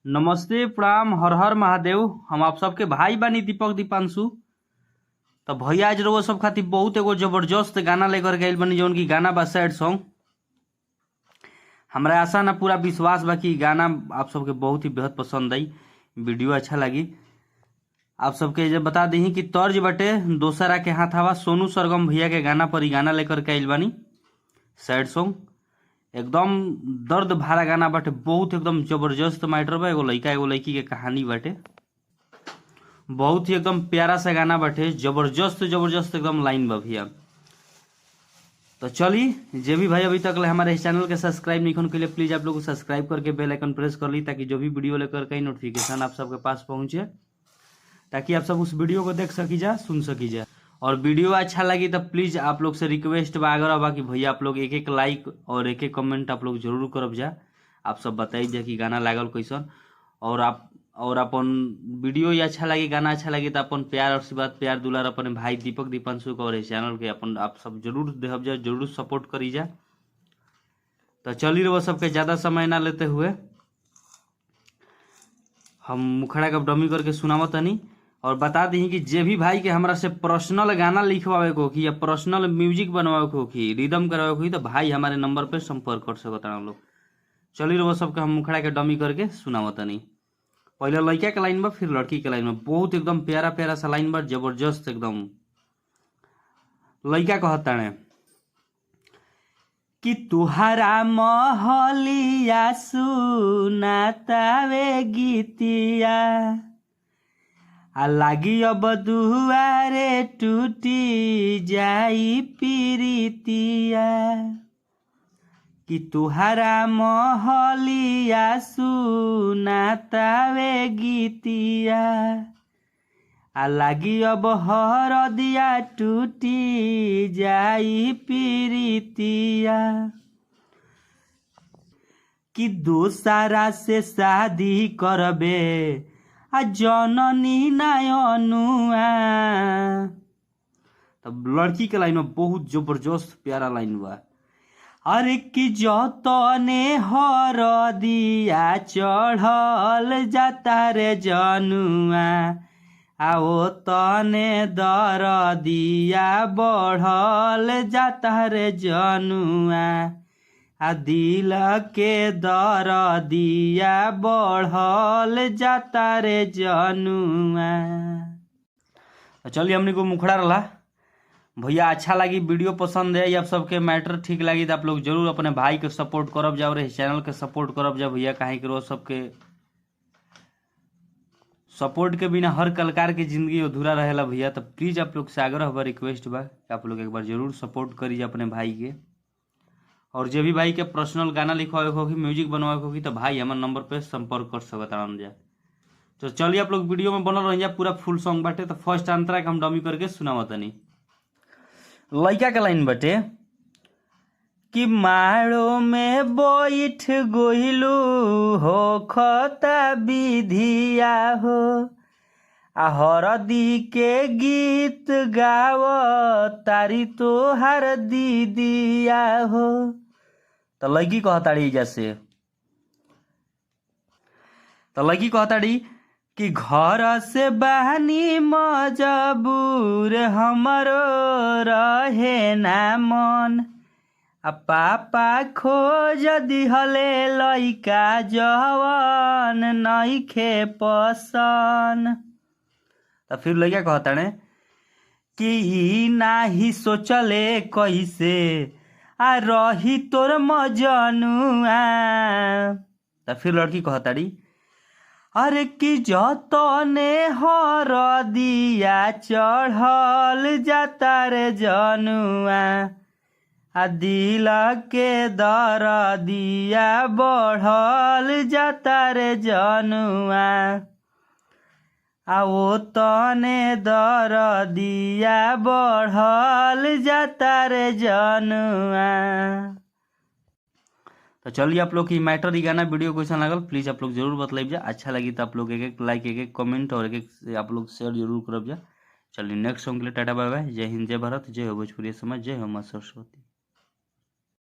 नमस्ते, प्रणाम, हर हर महादेव। हम आप सबके भाई बानी दीपक दीपांशु। तो भैया आज रउआ सब खातिर बहुत एगो जबरदस्त गाना लेकर के आइल बानी, जौन की गाना बा सैड सॉन्ग। हमरा आशा ना पूरा विश्वास बा कि गाना आप सबके बहुत ही बेहद पसंद आई, वीडियो अच्छा लगी आप सबके। जे बता दी कि तर्ज बटे दोसरा के हाथ हवा, सोनू सरगम भैया के गाना पर ई गाना लेकर के आइल बानी। सैड सॉन्ग एकदम दर्द भरा गाना बाटे, बहुत एकदम जबरदस्त मैटर बा। एगो लइका एगो लड़की के कहानी बाटे, बहुत ही एकदम प्यारा सा गाना बाटे, जबरदस्त जबरदस्त एकदम लाइन बा भैया। तो चली, जे भी भाई अभी तक ले हमारे इस चैनल के सब्सक्राइब नहीं के लिए, प्लीज आप लोग सब्सक्राइब करके बेल आइकन प्रेस कर ली, ताकि जो भी वीडियो लेकर के नोटिफिकेशन आप सबके पास पहुंचे, ताकि आप सब उस वीडियो को देख सकी जा, सुन सकी जा। और वीडियो अच्छा लगी तो प्लीज आप लोग से रिक्वेस्ट बा, आग्रह बा कि भैया आप लोग एक एक लाइक और एक एक कमेंट आप लोग जरूर करब जा। आप सब बताई जा कि गाना लागल कैसन, और आप और अपन वीडियो ही अच्छा लगी, गाना अच्छा लगी तो अपन प्यार आशीर्वाद, प्यार दुलार अपने भाई दीपक दीपांशु के और इस चैनल के अपन आप सब जरूर देहब जा, जरूर सपोर्ट करी जा। तो चली रहो, सबके ज़्यादा समय ना लेते हुए हम मुखड़ा का डमी करके सुनावत तनी। और बता दी कि जे भी भाई के हमरा से पर्सनल गाना लिखवावे को होखी या पर्सनल म्यूजिक बनवावे को होखी, रिदम करवावे को होखी, तो भाई हमारे नंबर पे संपर्क कर सकत हम लोग। चली रहो, सबके हम मुखड़ा के डमी करके सुनावत तनी। पहले लड़का के लाइन बा, फिर लड़की के लाइन में। बहुत एकदम प्यारा प्यारा सा लाइन बा, जबरदस्त एकदम। लड़का कहताने कि तुहरा महलिया सुनातावे गीतिया, आ लागी अब दुआरे टूटी जाई पीरितिया। कि तुहरा महलिया सुनातावे गीतिया, आ लागी अब हरदिया टूटी जाई पीरितिया। कि दोसारा से शादी करबे आ जननी नयनुआ। तब लड़की के लाइन में बहुत जबरदस्त प्यारा लाइन बा। अरे कि जतने हरदिया चढ़ल जाता रे जनुआ, आओ तने दरदिया बढ़ल जाता रे जनुआ, आ दिल के दरदिया बढ़ल जाता रे जनुआ। तो चलिए, हमने को मुखड़ा रहा भैया। अच्छा लगी वीडियो, पसंद है आप सबके, मैटर ठीक लगी तो आप लोग जरूर अपने भाई के सपोर्ट करब जाओ और चैनल के सपोर्ट करब जाओ भैया। काहे कि रोज सबके सपोर्ट के बिना हर कलाकार की जिंदगी अधूरा रहेला भैया। तो प्लीज आप लोग से आग्रह बा, रिक्वेस्ट बा कि आप लोग एक बार जरूर सपोर्ट करिए अपने भाई के। और जे भी भाई के पर्सनल गाना लिखवावे होगी, म्यूजिक बनवावे होगी, तो भाई हमारे नंबर पे संपर्क कर सकत जा। तो चलिए, आप लोग वीडियो में बनल रहिए, पूरा फुल सॉन्ग बाटे। तो फर्स्ट अंतरा के हम डमी करके सुनावतनी। लड़का के लाइन बाटे कि मारो में बैठ गोइलू हो खता विधिया हो, आ हरदी के गीत गाव तारी तोहार दीदिया हो। तो लड़की कहताड़ी जैसे, तो लड़की कहताड़ी कि घर से बहनी मजबूर हमरो रहे ना मन, आ पापा खोज दिहले लइका जवन नइखे पसन। त फिर लइका कहताड़े कि ई नाही सोचले कैसे आ रही तोर मजनुआ। त फिर लड़की कहताड़ी, अरे कि जतने हरदिया चढ़ल जाता रे जनुआ, आ दिल के दरदिया बढ़ल जाता रे जनुआ, आ ओ तने दरदिया बढ़ल जाता रे जनुआ। तो चलिए, आप लोग की मैटर, ई गाना, वीडियो कैसा लागल, प्लीज आप लोग जरूर बतलाइब जा। अच्छा लगी तो आप लोग एक एक लाइक, एक एक कमेंट और एक एक आप लोग शेयर जरूर करब जा। चलिए, नेक्स्ट सॉन्ग के लिए टाटा, बाय बाय। जय हिंद, जय भारत, जय हो भोजपुरी समाज, जय हो माँ सरस्वती।